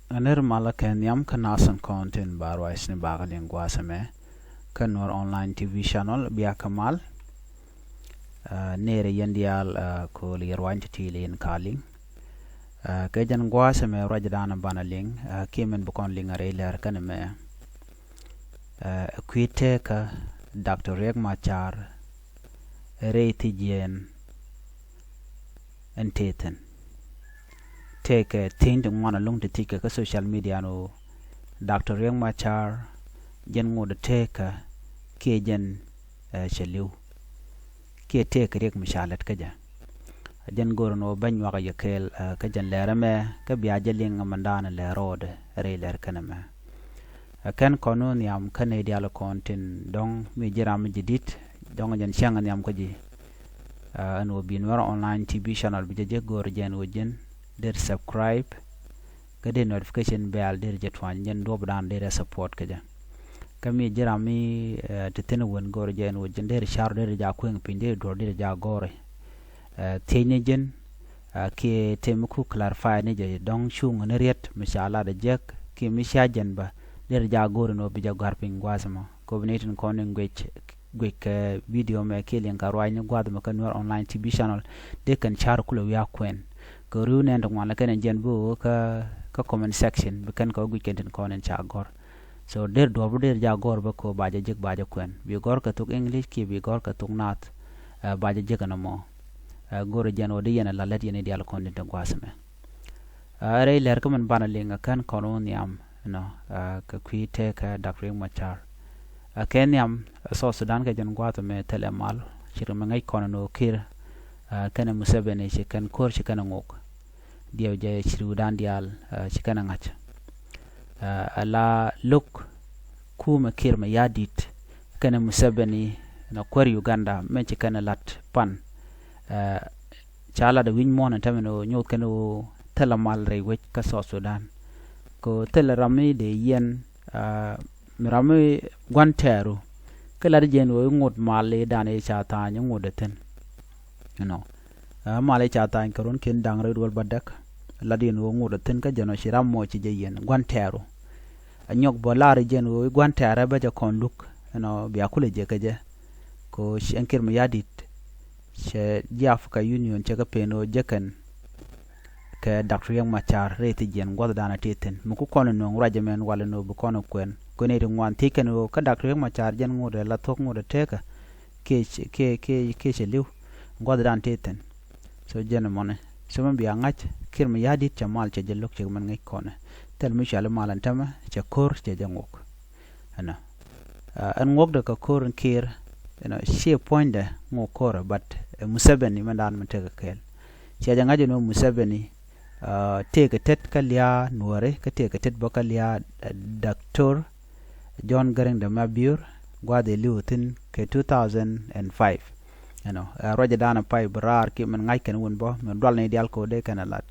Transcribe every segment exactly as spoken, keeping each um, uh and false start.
Ɛ nir malä kɛ nhiam kä nath tin kɔn tin ba ruac ni bakä liŋ gua̱a̱th ɛmɛ kä Nuer Online T V channel, bia kɛ mal. Ɛ, nir yɛn diaal, ɛ, kol yɛ ruany ti ti liŋ ka liŋ. Ɛ, kɛ jɛn gua̱a̱th ɛmɛ ruac dan banɛ liŋ, ɛ, kiɛ min bi kɔn liŋ a rɛy lɛr kɛn ɛmɛ. Ɛ, kui̱ tëkä Doctor Riek Machar rɛy thiec yɛn ɛn tëë thi̱n. Tëëkɛ thi̱n ti ŋuan ɛlɔ̱ŋ ti thiec kɛ kä social media ni ɣöö Doctor Riek Machar jɛn ŋot tëëkä kiɛ jɛn, ɛ, cɛ li̱w. Kiɛ tëëkɛ riɛk mi ca lät kä jɛ. Jɛn go̱r ni ɣöö bä nyuak yɛ kɛɛl, ɛ, kä jɛn lɛr ɛmɛ kä bia jɛ liŋ mɛn da̱a̱n lɛr rɔɔdɛ rɛy lɛr kɛn ɛmɛ. Ɛ kɛn kɔn wä nhiam kä nɛy diaal kɔn tin dɔ̱ŋ mi ji̱ ram mi ji̱ di̱t dɔ̱ŋ jɛn cäŋ nhiam kä ji̱. Ɛ, ɛn wä bi Nuer Online T V channel bi jɛ jek go̱o̱r jɛn wä ji̱n der subscribe kä der notification bell der jɛ tuany jɛn duɔp dan der support kä jɛ. Kä mi ji̱ ram mi, ɛ, ti thin wän go̱o̱r jɛn wä ji̱n der car der ja kueŋ piny der duɔr der ja go̱o̱r. Ɛ, thiec ni ji̱n, ɛ, kiɛ tëë mi ku clarify ni jɛ dɔ̱ŋ cuŋ ni riet mi ca lat a jek kiɛ mi cia jɛn bä der ja go̱o̱r ni wä bi jɛ gɔ̱a̱r piny gua̱a̱th mɔ. Kop ni tin kɔn in guic, guic kɛ video mɛ kiɛ liŋ ka ruac ni gua̱a̱th mɛ kä Nuer Online T V channel. Dee kɛn car kulɛ wiak kuɛn kɛ riw nɛn ti ŋuan lɛ kɛn in jɛn bi wä kä, kä comment section bi kɛn kɛ wä guic kɛn tin kɔn in ca gɔ̱r. So der duɔ̱ɔ̱p der ja gɔ̱r bä ko ba jɛ jek ba jɛ kuɛn bi gɔ̱r kɛ thok English kiɛ bi gɔ̱r kɛ thok nath, ɛ, ba jɛ jek ɛn ɛmɔ. Ɛ, go̱r jɛn wä di yɛn ɛ la lät yɛn i̱ diaal kɔn tin ti gua̱a̱th mɛ. Ɛ, rɛy lɛr kä min banɛ liŋ ɛ kɛn kɔn wä nhiam, you know, ɛ, kɛ kui̱ tëëkä Doctor Riek Machar. Ɛ kɛ nhiam, ɛ, South Sudan kɛ jɛn gua̱a̱th mɛ thilɛ mal, ci ri mi ŋäc kɔn ni wä Kiir, ɛ, kɛnɛ Museveni ci kɛn ko̱r ci kɛn ŋok. Diɛw jɛ ci riwdan diaal, ɛ, ci kɛn ŋa̱c. Ɛ, ala lo̱k kumɛ Kiir mɛ ya̱di̱t kɛnɛ Museveni nɔ kuäär Uganda mɛ ci kɛn lat pan. Ɛ, ca lat wi̱ny muɔ̱ɔ̱n ɛn tämɛ ni ɣöö nyoth kɛn ɣöö thilɛ mal rɛy wec kä South Sudan. Kɛ ɣöö thilɛ ram mi dee yɛn, ɛ, mi ram mi gua̱n tɛɛru kä lat jɛn ɣöö iŋot mal i̱ dan i̱ ca tha̱a̱ny iŋot ɛ thi̱n. You know, ɛ, mal i̱ ca tha̱a̱ny kɛ runkiɛn da̱ŋ rɛy duɔl bädäk. Lat yɛn ɣöö ŋot ɛ thi̱n kä jɛn ɔ ci ram mɔ ci jɛ yɛn gua̱n tɛɛru. Ɛ nyɔk bä lar i̱ jɛn ɣöö i̱ gua̱n tɛɛrɛ bä jɛ kɔn luk, you know, bia kulɛ jɛ kɛ jɛ. Kɛ ɣöö ci ɛn Kiir mɛ ya̱di̱t cɛ ji̱ Africa Union cɛ kɛ pen ɣöö jɛ kɛn kɛ Doctor Riek Machar rɛy thiec yɛn gua̱thdan a ti thi̱n. Mi ku kɔn in nööŋ ruac ɛmɛn wal in ɣöö bi kɔn in kuɛn. Kuɛn in ri ŋuan thiec kɛn ɣöö kä Doctor Riek Machar jɛn ŋot ɛ la thuɔ̱k ŋot ɛ tëëkä kiɛ cɛ, kiɛ, kiɛ, kiɛ cɛ li̱w gua̱thdan ti thi̱n. So jɛn ɛmɔni. So mi bia ŋa̱c Kiir mɛ ya̱di̱t cɛ mal cɛ jɛ lo̱k cɛ mɛn ŋäc kɔnɛ. Thil mi cuali mal ɛn tämɛ cɛ ko̱r cɛ jɛ ŋok. Ɛnɔ. Ɛ, ɛn ŋuɔkdɛ kɛ ko̱r in Kiir, you know, ciɛ puɔ̱nydɛ ŋuɔk ko̱rɛ, but, ɛ, Museveni mɛn daan mɛn tekɛ kɛɛl. Ciɛ jɛ ŋa̱c ɛn ɣöö Museveni, ɛ, tëëkɛ tet kä lia̱a̱ Nuɔ̱ɔ̱ri, kä tëëkɛ tet bä kä lia̱a̱, ɛ, Doctor John Garang de Mabior, gua̱a̱th ɛ li̱w thi̱n kɛ two thousand and five. You know, ɛ, ruacɛ daan ɛ pay bi raar ki mɛn ŋa̱c kɛn wun bä, mɛn dual ni diaal ko̱dɛ kɛn ɛ lat.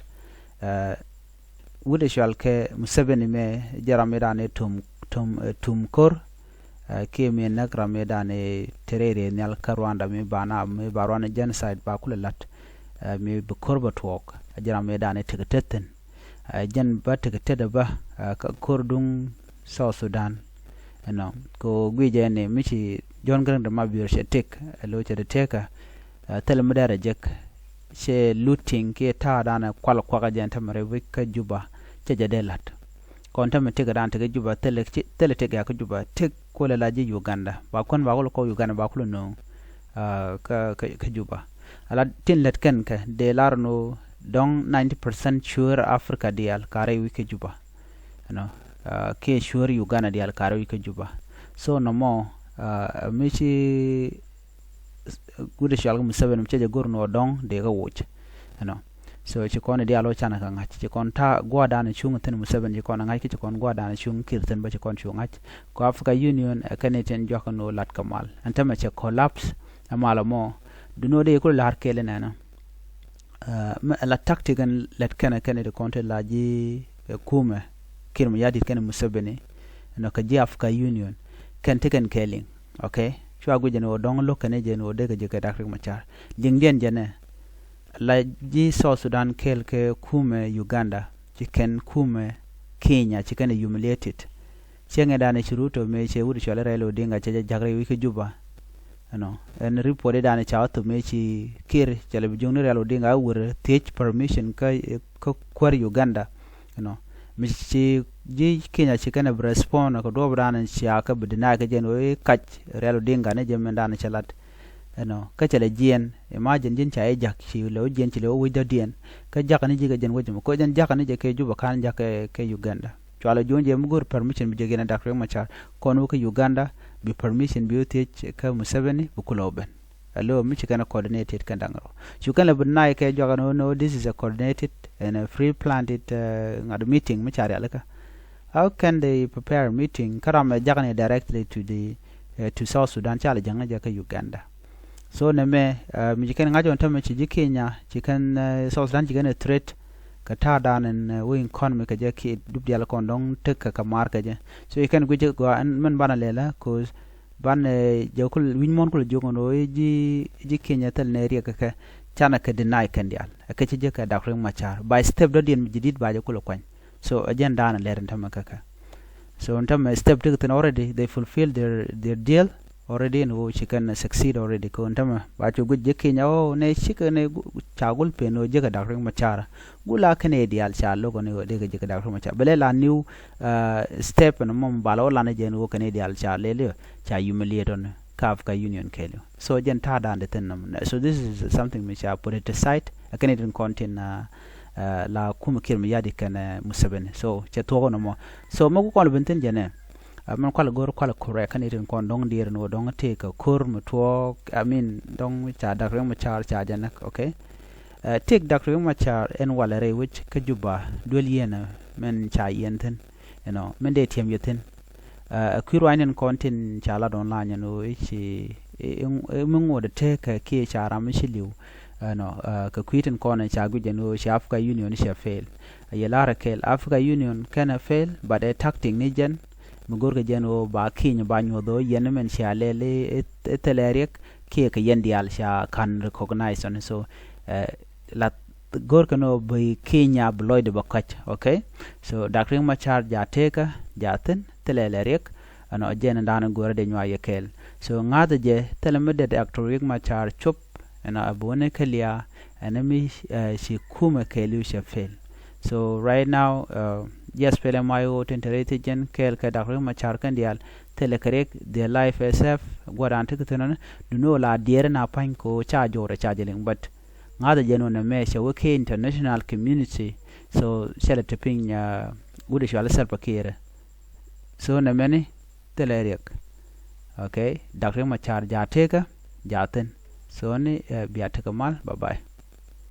Ɛ, wut ɛ cual kɛ Museveni mɛ jɛ ram mi dan ɛ tum, tum, ɛ, tum ko̱r, ɛ, kiɛ mi näk ram mi dan ɛ tɛrɛri nhial kä Rwanda mi ba na, mi ba Rwanda genocide ba kulɛ lat, ɛ, mi bi ko̱r bä tuɔɔk, ɛ, jɛ ram mi dan ɛ tekɛ tet thi̱n. Ɛ, jɛn bä tekɛ tet bä, ɛ, kä ko̱r duŋ South Sudan. You know, kɛ ɣöö guicɛ ni mi ci John Garang de Mabior cɛ tëk, ɛ, lo̱c cɛ te tëkä, ɛ, thilɛ mi dɛrɛ jek. Cɛ looting kiɛ ta̱a̱ danɛ kual kuakä jɛn tämɛ rɛy wec kä Juba cɛ jɛ dee la̱t. Kɔn tämɛ tëk dan tëk Juba thilɛ, thilɛ tëk ya kä Juba tëk kulɛ la ji̱ Uganda. Ba kuän ba kulɛ kɔk Uganda ba kulɛ nööŋ, ɛ, kä, kä, kä Juba. Ala tin lät kɛn kɛ dee lar ni dɔ̱ŋ ninety percent cuäär Africa diaal ka rɛy wec kä Juba. You know, ɛ, kiɛ cuäär Uganda diaal ka rɛy wec kä Juba. So nɔmɔ, ɛ, mi ci Guut cual kɛ Museveni mi cɛ jɛ go̱r ni ɣöö dɔ̱ŋ dee kɛ woc. You know. So ci kɔn i̱ diaal ɣöö canɛ kɛ ŋa̱c ci kɔn ta̱a̱ gua̱a̱r dan cuŋ thi̱n Museveni ci kɔn ɛ ŋa̱c ki ci kɔn gua̱a̱r dan cuŋ Kiir thi̱n bä ci kɔn cu ŋa̱c. Kɛ Africa Union ɛ kɛn i̱ tin juakä ni ɣöö lat kɛ mal ɛn tämɛ cɛ collapse ɛ mal ɛmɔ. Duŋni ɣöö dee kulɛ la̱r kɛɛl inɛnɛ. Ɛ, mɛ ɛ la tactic ɛn lɛt kɛnɛ kɛnɛ ti kɔn ti la ji̱, ɛ, kumɛ Kiir Mayardit kɛnɛ Museveni. Ɛnɔ kɛ ji̱ Africa Union kɛn ti kɛn kɛɛliŋ. Okay. Cua guic jɛn ɣöö dɔ̱ŋ lo̱k kɛn jɛn ɣöö dee kɛ ji̱ kɛ Dak Riek Machar. Liŋdiɛn jɛnɛ la ji̱ South Sudan kɛɛl kɛ kumɛ Uganda ci kɛn kumɛ Kenya ci kɛn ɛ humiliated. Cieŋɛ danɛ ci Ruto mëë cɛ wut cuali Raila Odinga cɛ jɛ ja̱k rɛy wi̱c kä Juba. Ɛnɔ ɛn report i̱ danɛ ca wä thop mëë ci Kiir cɛ lɛ bi juŋni Raila Odinga a wur thiec permission kä kä kuäär Uganda. Ɛnɔ mi ci ji̱ Kenya ci kɛn ɛ bi respond kɛ duɔɔp danɛ cia kä bi deny kä jɛn wee kac Raila Odinga ni jɛ mɛn danɛ cɛ lat. Ɛnɔ kä cɛ lɛ jiɛn imagine ji̱n ca i̱ ja̱k ci lɛ wä jiɛn ci lɛ wä wec dɔ̱diɛn. Kä jakä ni ji̱ kɛ jɛn wec mɔ kä jɛn jakä ni jɛ kɛ Juba ka̱n jakä kɛ Uganda. Cualɛ juɔ̱n jɛ mi go̱r permission bi jɛ gɛn a Dak Riek Machar kɔn wä kä Uganda bi permission bi wä thiec kä Museveni bi kulɛ wä ben. Alo mi ci kɛn a coordinated kɛn daŋ rɔ cu kɛn lɛ bi nai kɛ juakä ni wä ni wä this is a coordinated and a pre-planned uh, ŋa̱t meeting mi ca rialikä. How can they prepare meeting kä ram ɛ jakä ni directly to the uh, to South Sudan ca lɛ ja̱ŋ ni jɛ kä Uganda. So nɛmɛ uh, mi ci kɛn ŋa̱c ɔn tämɛ ci ji̱ Kenya ci kɛn uh, South Sudan ci kɛn a threat kɛ ta̱a̱ dan in uh, wä economy kɛ jɛ ki dup dial kɔn dɔŋ tek kɛ kɛ mar kɛ jɛ. So ci kɛn guic jɛ gɔaa ɛn mɛn banɛ lɛlä cause banɛ jɛ kul wi̱ny muɔ̱n kul jiök ɛn ɣöö ji̱ ji̱ Kenya thil nɛ riɛk kɛ kɛ canɛ kɛ deny kɛn dial ɛ kɛ ci jɛ kɛ Dak Riek Machar by step dɔ̱diɛn mi ji̱ di̱t ba jɛ kul kuany. So ɛ jɛn dan in lɛr in tämɛ kɛ kɛ. So in tämɛ step tik thin already they fulfill their their deal already in ɣöö ci kɛn succeed already kɛ in tämɛ ba cu guic ji̱ Kenya ɣöö nɛ cikɛ nɛ ca gul pen ɣöö ji̱ kɛ Dak Riek Machar. Gula kɛn i̱ diaal ca lo̱k ni wä dee kɛ ji̱ kɛ Dak Riek Machar bɛ lɛ la new uh, step ni mɔm bal wä lan jɛ ni wä kɛn i̱ diaal ca lel yɔ ca humiliate ɔn ka Africa Union kɛɛl yɔ. So jɛn ta̱a̱ da̱a̱n di thin nɔm. So this is something mi ca put it aside. Kɛn i̱ tin kɔn tin uh, uh, la kum Kiir Mayardit kɛn uh, Museveni. So cɛ thuɔk nɔmɔ. So mɛ ku kɔn bin thin jɛ nɛ. Uh, mɛn kual go̱r kual correct kɛn i̱ tin kɔn dɔŋ dier ni wä dɔŋ tëë kɛ ko̱r mi tuɔɔk. I mean dɔŋ ca Dak Riek Machar ca jɛ näk, okay. Uh, tik Dak Riek Machar ɛn walɛ rɛy wec kä Juba duel yieen mɛn ca yiɛn thi̱n. You know, mɛn dee tiɛm yɛ thi̱n. Uh, kui̱ ruacni kɔn tin ca lat online ɛn ɣöö i̱ ci mi ŋuɔ̱t ɛ tekɛ kiɛ ca ram mi ci li̱w. Ɛnɔ uh, kɛ kui̱ tin kɔn ca guic ɛn ɣöö ci Africa Union cɛ fail. Yɛ la̱rä kɛl Africa Union kɛnɛ fail but ɛ tactic ni jɛn mi go̱rkɛ jɛn ɣöö ba ki̱ny ba nyuɔ̱th ɣöö yɛn mɛn cia lɛl i̱ thilɛ riɛk kiɛ kɛ yɛn diaal ca ka̱n recognize ɔn. So uh, la go̱rkɛ ni ɣöö bi Kenya bi lɔcdɛ bɛ kɔc, okay. So Dak Riek Machar ja tekä ja thi̱n thilɛ lɛ riɛk. Ɛnɔ jɛn dan go̱rɛ dee nyuay yɛ kɛɛl. So ŋa̱thɛ jɛ thilɛ mi dee Dak Riek Machar cop ɛnɔ a bi wä ni kɛ liaa ɛn mi uh, ci kumɛ kɛɛl yu cɛ fail. So right now uh, yes pɛlɛ may wä tin te rɛy thi̱c jɛn kɛɛl kɛ Dak Riek Machar kɛn diaal thilɛ kɛ riɛk their life is safe. Gua̱dan ti kɛ thi̱n ɔn duni wä la diɛɛr ɛn a pa̱ny ko ca jɔwrɛ ca jɛ liŋ but ŋa̱thɛ jɛn wä nɛ mɛ cɛ wä kɛ international community. So cɛ lɛ ti piny uh, wut i̱ cual i̱ Salva Kiir. So nɛ mɛni thilɛ riɛk. Okay, Dak Riek Machar ja tekä ja thi̱n. So ni uh, bia tekɛ mal, bye bye.